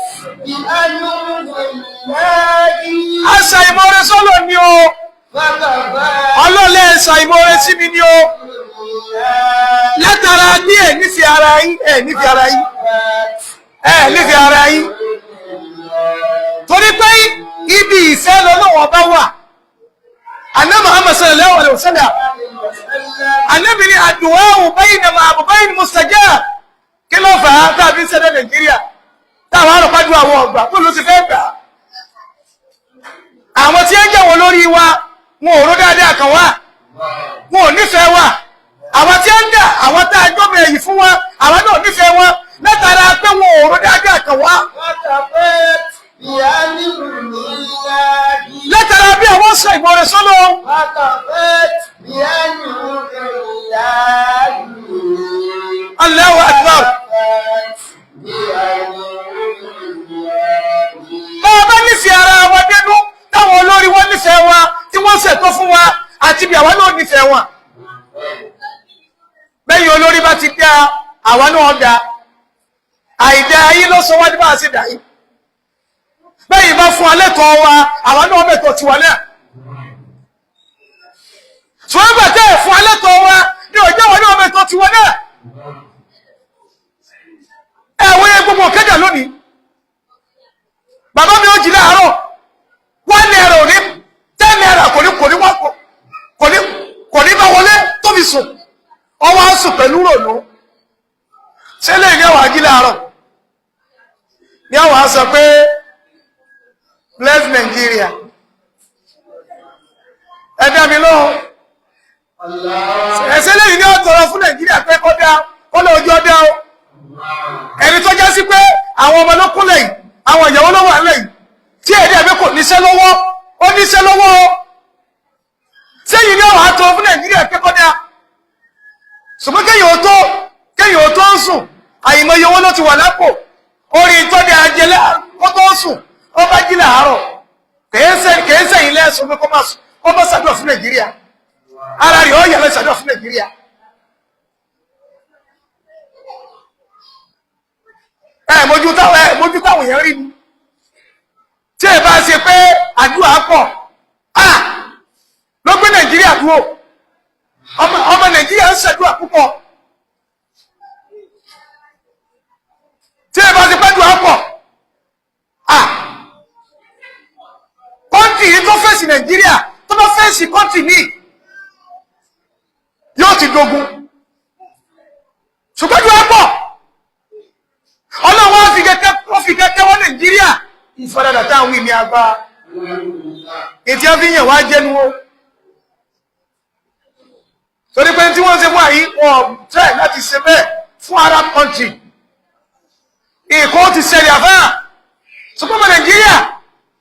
بأنعم الله. àṣà ìmoore sọ́lọ̀ ni o. فكفرت Ọlọ́lẹ̀ ẹ̀ṣà ìmoore sí mi ni o. بالله. Látara ní ẹ̀ nífẹ̀ẹ́ ara yín, ẹ̀ nífẹ̀ẹ́ ara yín, ẹ̀ nífẹ̀ẹ́ ara yín. Torí pé ibi ìfẹ́ lọ́lọ́wọ́ bá wà. Àná Muhammad sallallahu alaihi wasallam. Ànábì ní àdùwáwò bayna ma'bubayn mustajab. Kí ló fà á tàbí sẹ́dẹ̀ Nàìjíríà? Táwọn arọ̀pájú àwọn ọ̀gbà tó ló ti fẹ́ gbà. Àwọn tí ń jẹ́ wọn lórí wa, wọn ò ró dáadáa kan wá. Wọn ò nífẹ̀ẹ́ wa. Àwọn tí ń dà, àwọn tá a jọ́mọ èyí fún wa, àwọn náà nífẹ̀ẹ́ wọn látara pé wọn ò rò dáadáa kàn wá. وكفرت بأنعم الله. Látara bí àwọn sọ ìmọ̀ràn sọ́lọ́. وكفرت بأنعم الله. Allahu Akbar. وكفرت بأنعم الله. Bá a bá nífẹ̀ẹ́ ara wa dénú, táwọn olórí wọn nífẹ̀ẹ́ wa, tí wọ́n ṣètò fún wa, àti bí àwa náà nífẹ̀ẹ́ wọn. Bẹ́yìn olórí bá ti dá, àwa náà dá. Àìdá ayé ló sọ wá ní bá a ṣe dà yìí. Bẹ́yìn bá fún alẹ́ tọ́ wa, àwa náà mẹ́tọ̀ tiwa náà. Ṣùgbọ́n gbà tẹ́ ẹ̀ fún alẹ́ tọ́ wa ní ọjọ́ wa náà mẹ́tọ̀ tiwa náà. Ẹ wọ́n yẹ gbogbo kẹ́jà lónìí. Bàbá mi ó jí láàárọ̀, ₦1 ò ní, ₦10 kò ní kò ní wá kò ní kò ní bá wọlé tó fi sùn. Ọwọ́ á sùn pẹ̀lú rònú. Ṣé lè ní àwọn ají láàárọ̀? Ní àwọn á sọ pé bless Nigeria. Ẹ dá mi lóhùn. Ẹ̀sẹ̀ lẹ́yìn ní ọ̀tọ̀rọ̀ fún Nàìjíríà pé kọ́ dá kọ́ lọ ojú ọdá o. Ẹni tó já sí pé àwọn ọmọ ló kúnlẹ̀ yìí, àwọn ìyàwó ló wà nílẹ̀ yìí, tí èdè ẹ̀mí kò níṣẹ́ lọ́wọ́, ó níṣẹ́ lọ́wọ́ o. Sẹ́yìn ní ọ̀wà tó fún Nàìjíríà pé kọ́ dá. Ṣùgbọ́n kéèyàn ó tó ń sùn, àìmọye owó ló ti wà lápò. Orí ìtọ́jú ajé kó tó ń sùn, ó bá jí làárọ̀. Kèé sẹ́yìn lẹ́sùn pé kó má ṣàdúrà fún Nàìjíríà. Ara rẹ̀ ó yà lẹ́ ṣàdúrà fún Nàìjíríà. Ẹ mójú táwọn èèyàn rí ni. Tí ẹ bá ṣe pé àdúrà pọ̀, à ló gbé Nàìjíríà dúró. Ọmọ Nàìjíríà ń ṣàdúrà púpọ̀. Tí ẹ bá ṣe pé àdúrà pọ̀, à country yìí tó face Nàìjíríà, tó bá face country míì, yóò ti dogun. Ṣùgbọ́n àdúrà pọ̀, Ọlọ́run wá fi kẹ́kẹ́, wọ́n fi kẹ́kẹ́ wọ́n Nàìjíríà. Ìfaradà táwọn ìní àgbà ètí á fi yàn wá jẹ́nu o, torí pé tí wọ́n ṣe fún àyí, wọn try láti ṣe bẹ́ẹ̀ fún Arab country. Ìkó ti ṣẹlẹ̀ àfáà. Ṣùgbọ́n ọmọ Nàìjíríà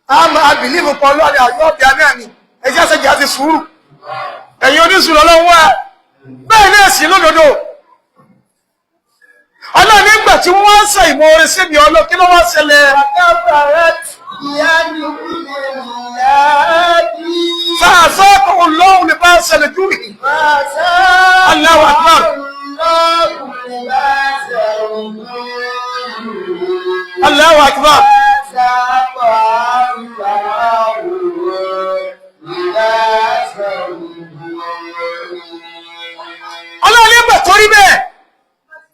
a máa believe pọ̀ lọ́dẹ àjọ ọ̀bẹ náà ni. Ẹjẹ́ àṣẹjẹ́ àti sùúrù, ẹ̀yin onísùúrù Ọlọ́run wá bẹ́ẹ̀ náà sí lódodo. Ọlọ́run nígbà tí wọ́n wá ń sọ ìmọ̀ orin sí mi, Ọlọ́ kí ló wá ṣẹlẹ̀? وكفرت بأنعم الله. فأذاقه الله لباس الجوع. فأذاقه الله أكبر. الله لباس الجوع. الله أكبر. فأذاقه الله لباس الجوع. Ọlọ́run nígbà tó rí bẹ́ẹ̀,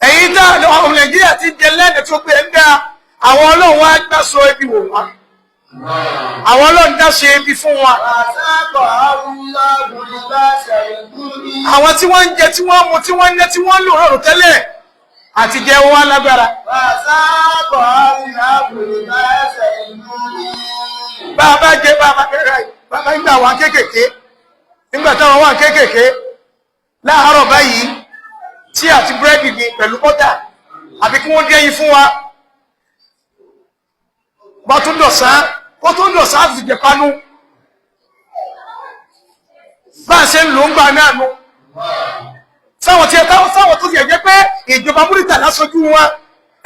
ẹ̀yin tá ọmọ Nàìjíríà ti jẹ lẹ́nu tó pé ń dá, àwọn Ọlọ́run wá gbàsọ ebi wò wá, àwọn Ọlọ́run dáṣọ ebi fún wa. فأذاقه الله لباس الجوع. Àwọn tí wọ́n ń jẹ, tí wọ́n ń mu, tí wọ́n ń ná, tí wọ́n ń lò rọrùn tẹ́lẹ̀, àti jẹ wọn wá lágbára. فأذاقه الله لباس الجوع. Bá a bá jẹ, bá a bá bá bá nígbà wà kéékèèké, nígbà táwọn wà kéékèèké, láàárọ̀ báyìí, tí àti búrẹ́dì ni pẹ̀lú bọ́tà, àbí kí wọ́n dẹ́yìn fún wa, bá tún dọ̀sán, ó tún dọ̀sán àti jẹ pánú. Bá a ṣe ń lò ń gbà náà nu. Sáwọn tí ẹ táwọn sáwọn tó ti ẹ̀ jẹ́ pé ìjọba múrítà lásojú wọn,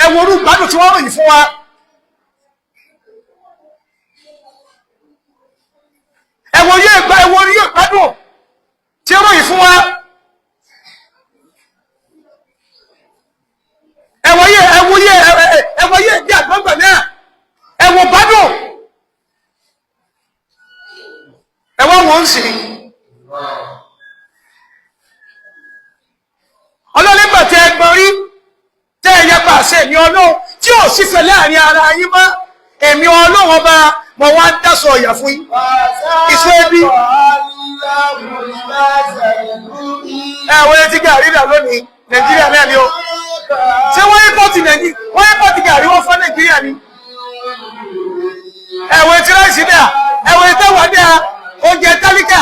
ẹ wo orú ìgbádùn tí wọ́n ròyìn fún wa. Ẹ wo orí ìgbádùn tí ó ròyìn fún wa. Ẹ wo yé bí àgbọ̀ngbà náà, ẹ wo gbádùn, ẹ wá wọ́n ń sìn. Ọlọ́lẹ́gbà tẹ ẹgbọ́n rí tẹ́ ẹ yẹpa àṣẹ èmi Ọlọ́run, tí ò sífẹ̀ láàrin ara yín mọ́, èmi Ọlọ́run ọba mọ̀ wá ń dáṣọ ìyà fún yín. Ìṣó ebi. Ẹ wo etí gàrí rà lónìí, Nàìjíríà náà ni ó. Ṣé wọ́n import Nàìjíríà? Wọ́n import gàrí wọ́n fún Nàìjíríà ni. Ẹ wo etí rice dà, ẹ wo etí ẹ̀wà dà, oúnjẹ tálíkà.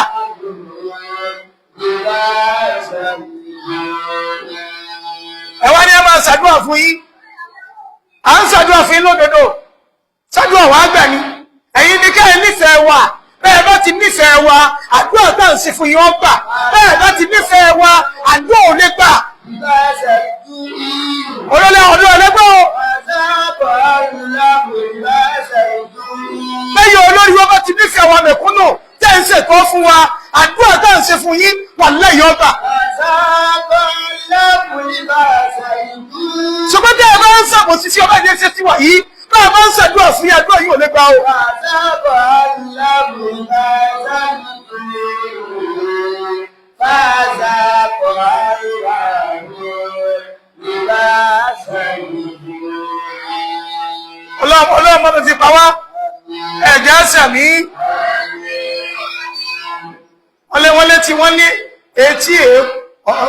máa ṣàdúrà fún yín. À ń ṣàdúrà fún yín lódodo. Ṣàdúrà wàá gbà ní. Ẹ̀yin ní kẹ́ ẹ nífẹ̀ẹ́ wa. Bẹ́ẹ̀ bá ti nífẹ̀ẹ́ wa, àdúrà tá à ń ṣe fún yín ó gbà. Bẹ́ẹ̀ bá ti nífẹ̀ẹ́ wa, àdúrà ò lè gbà. لباس الجوع. Olólè ọdún ọlẹ́gbẹ́ o. وذاق الله لباس الجوع. Lẹ́yìn olórí wọn bá ti nífẹ̀ẹ́ wa mẹ̀kúnnù tẹ́ ń ṣètò fún wa, àdúrà tá à ń ṣe fún yín wà lẹ́yìn ọgbà. وذاق الله لباس الجوع. Ṣùgbọ́n tẹ́ ẹ bá ń ṣàbòsí sí ọba ìdí ṣe tiwa yìí, bá a bá ń ṣàdúrà fún yín, àdúrà yìí ò lè gbà o. وذاق الله لباس الجوع. فذاق الله لباس الجوع. Ọlọ́run Ọlọ́run mọ́tò ti pa wá, ẹ̀jẹ̀ sàmí. Wọ́n lé wọ́n létí wọ́n ní etí è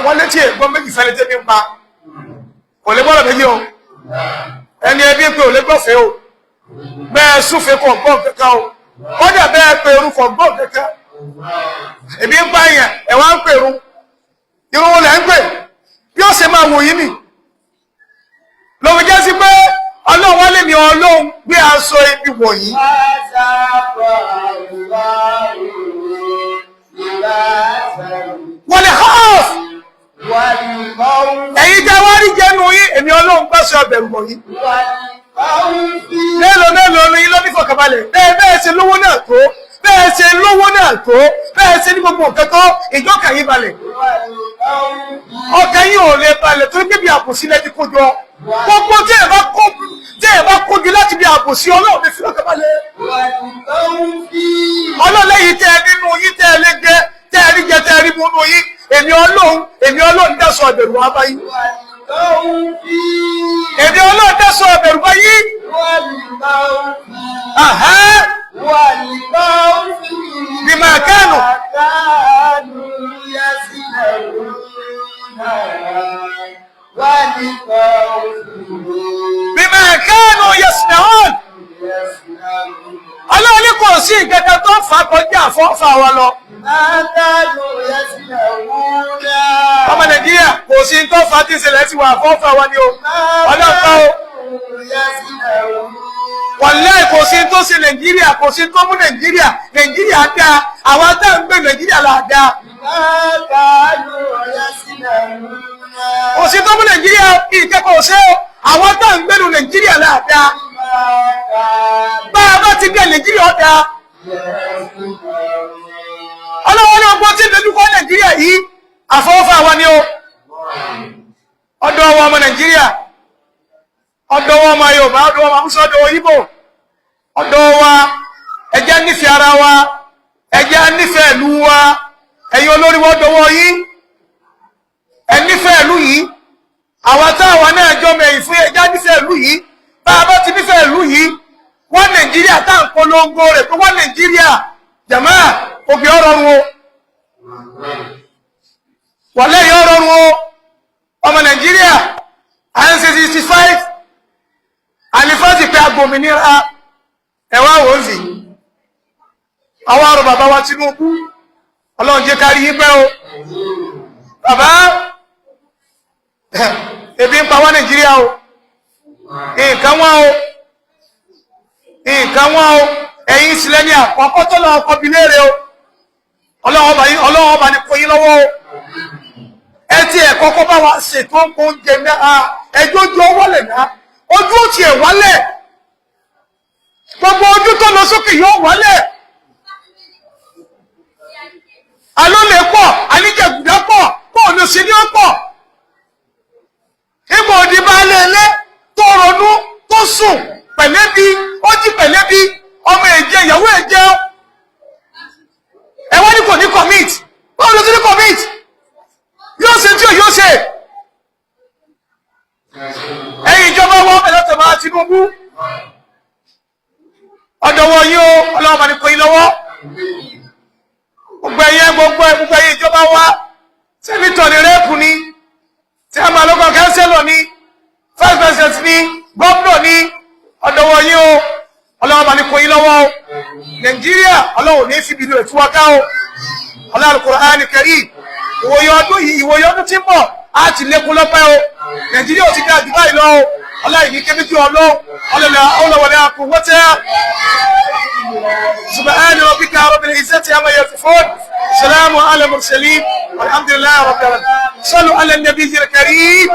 wọ́n létí ègbọ́n méjì fẹ́lẹ́ tẹ́bí ń pa. Kò lè gbọ́dọ̀ méjì o. Ẹni ẹbí pé ò lè gbọ́fẹ́ o. Bẹ́ẹ̀ súnfẹ́ kọ̀ gbọ́ kankan o. Kódà bẹ́ẹ̀ pé orúkọ gbọ́ kankan. Ebi ń pa èèyàn, ẹ̀ wá ń pèrú. Irun wo lẹ̀ ń pè? Bí ó ṣe máa wò yín nì. Lọ́wọ́ jẹ́ sí pé Ọlọ́run wá lé mi Ọlọ́run gbé aṣọ ibi wọ̀nyí. وذاق الله لباس الجوع. Wọ́n lè hàn. والخوف. Ẹ̀yin tẹ́ wá rí jẹ́nu yín, èmi Ọlọ́run bá ṣe ọbẹ̀rù wọ̀nyí. والخوف. Mélòó mélòó ni yín ló ní fọkànbalẹ̀? Bẹ́ẹ̀ bẹ́ẹ̀ ṣe lówó náà tó, bẹ́ẹ̀ ṣe lówó náà tó, bẹ́ẹ̀ ṣe ní gbogbo nǹkan tó, ìjọkàn yín balẹ̀. والخوف. Ọkàn yín ò lè balẹ̀ torí pé bí àbòsí lẹ́ti kó jọ. Gbogbo tí ẹ̀ bá kó tí ẹ̀ bá kó jù láti bí àbòsí Ọlọ́run ní fi lọ́kàn balẹ̀. والخوف. Ọlọ́run lẹ́yìn tẹ́ ẹ nínú yín tẹ́ ẹ lé jẹ, tẹ́ ẹ rí jẹ, tẹ́ ẹ rí mú nínú yín, èmi Ọlọ́run, èmi Ọlọ́run dáṣọ ọ̀bẹ̀rù wá báyìí. والخوف. Èmi Ọlọ́run dáṣọ ọ̀bẹ̀rù báyìí. والخوف. Àhán. والخوف. بما كانوا. كانوا يصنعون. والخوف. Bima kanu yasna'un. يصنعون. Ọlọ́run ní kò sí nǹkan tó fà kọjá àfọ́fà wa lọ. ما كانوا يصنعون. Ọmọ Nàìjíríà kò sí tó fà tí ìṣẹ̀lẹ̀ ti wà àfọ́fà wa ni o. ما Ọlọ́run kọ́ o. كانوا يصنعون. Wàláhì kò sí tó ṣe Nàìjíríà, kò sí tó mú Nàìjíríà. Nàìjíríà dáa, àwa tá à ń gbé Nàìjíríà là dáa. ما كانوا يصنعون. Kò sí tó mú Nàìjíríà ìkẹ́kọ̀ọ́ ṣe o. Àwa tá à ń gbénu Nàìjíríà là dáa. ما كانوا Bá a bá ti gbé Nàìjíríà ó dáa. يصنعون. Ọlọ́wọ́ ní ọgbọ́n tí ń dojúkọ Nàìjíríà yìí, àfọwọ́fà wa ni o. Ọ̀dọ̀ wa ọmọ Nàìjíríà, ọ̀dọ̀ wa ọmọ Yorùbá, ọ̀dọ̀ wa ọmọ Haúsá, ọ̀dọ̀ wa Ìgbò, ọ̀dọ̀ wa, ẹ jẹ́ nífẹ̀ẹ́ ara wa, ẹ jẹ́ nífẹ̀ẹ́ ìlú wa, ẹ̀yin olórí wa ọ̀dọ̀ wọ yín, ẹ nífẹ̀ẹ́ ìlú yìí, àwa táwa náà jọ mẹ̀yìn fún ẹ jẹ́ nífẹ̀ẹ́ ìlú yìí, bá a bá ti nífẹ̀ẹ́ ìlú yìí, wọ́n Nàìjíríà tá à ń polongo rẹ̀ pé wọ́n Nàìjíríà, jàmáà, òbí ọ̀rọ̀ wọn o, wàlẹ́ yìí ọ̀rọ̀ wọn o. Ọmọ Nàìjíríà à ń ṣe 65 àlìfáàsì pé agbòmìnira ẹ̀wá wò ó sì àwọn àrò bàbá wa Tinubu, Ọlọ́run jẹ́ kárí yín pẹ́ o bàbá. Ebi ń pa wá Nàìjíríà o, nǹkan wọ́n o, nǹkan wọ́n o. Ẹ̀yin sílẹ̀ ní àkọ́kọ́ tó lọ́wọ́ kọ́ bi léèrè o. Ọlọ́run ọba yín, Ọlọ́run ọba ní kó yín lọ́wọ́ o. Ẹ ti ẹ̀ kọ́kọ́ bá wa ṣètò oúnjẹ náà, ẹjọ́ ojú ọ wálẹ̀ náà, ojú ò tiẹ̀ wálẹ̀, gbogbo ojú tó lọ sókè yóò wálẹ̀. Alólè pọ̀, alíjẹ̀gùdá pọ̀, pọ̀ ló ṣe ní ó pọ̀. Ìmọ̀ òdì bá lé ilé tó ronú tó sùn pẹ̀lẹ́bí, ó jí pẹ̀lẹ́bí, ọmọ ẹ̀jẹ̀ ìyàwó ẹ̀jẹ̀ ẹ wọ́n ní kò ní commit. Báwo ló ti ní commit? Yóò ṣe tí ò yóò ṣe. Ẹ̀yin ìjọba wọn bẹ̀rẹ̀ tẹ̀ máa Tinubu, ọ̀dọ̀ wọn yín o, Ọlọ́run máa ní kó yín lọ́wọ́. Gbogbo ẹ̀yin gbogbo gbogbo ẹ̀yin ìjọba wa, senator ní, rep ní, tí a máa lọ́kọ̀, councillor ní, vice president ní, gómìnà ní, ọ̀dọ̀ wọn yín o, Ọlọ́run máa ní kó yín lọ́wọ́ o. Nàìjíríà, Ọlọ́run ní fi ìbínú rẹ̀ tú wa ká o. Ọlọ́run Al-Qur'an Karim, ìwòye ọdún yìí, ìwòye ọdún tí ń bọ̀, Á ti lékún lọ́pẹ́ o. Nàìjíríà ò ti dá jù báyìí lọ o. Ọláìní kébíjú ọlọ́run ọlọ́lá ọlọ́wọlé àkùnwọ́tẹ́. سبحان ربك رب العزة عما يصفون، سلام على المرسلين، والحمد لله رب العالمين. صلوا على النبي الكريم.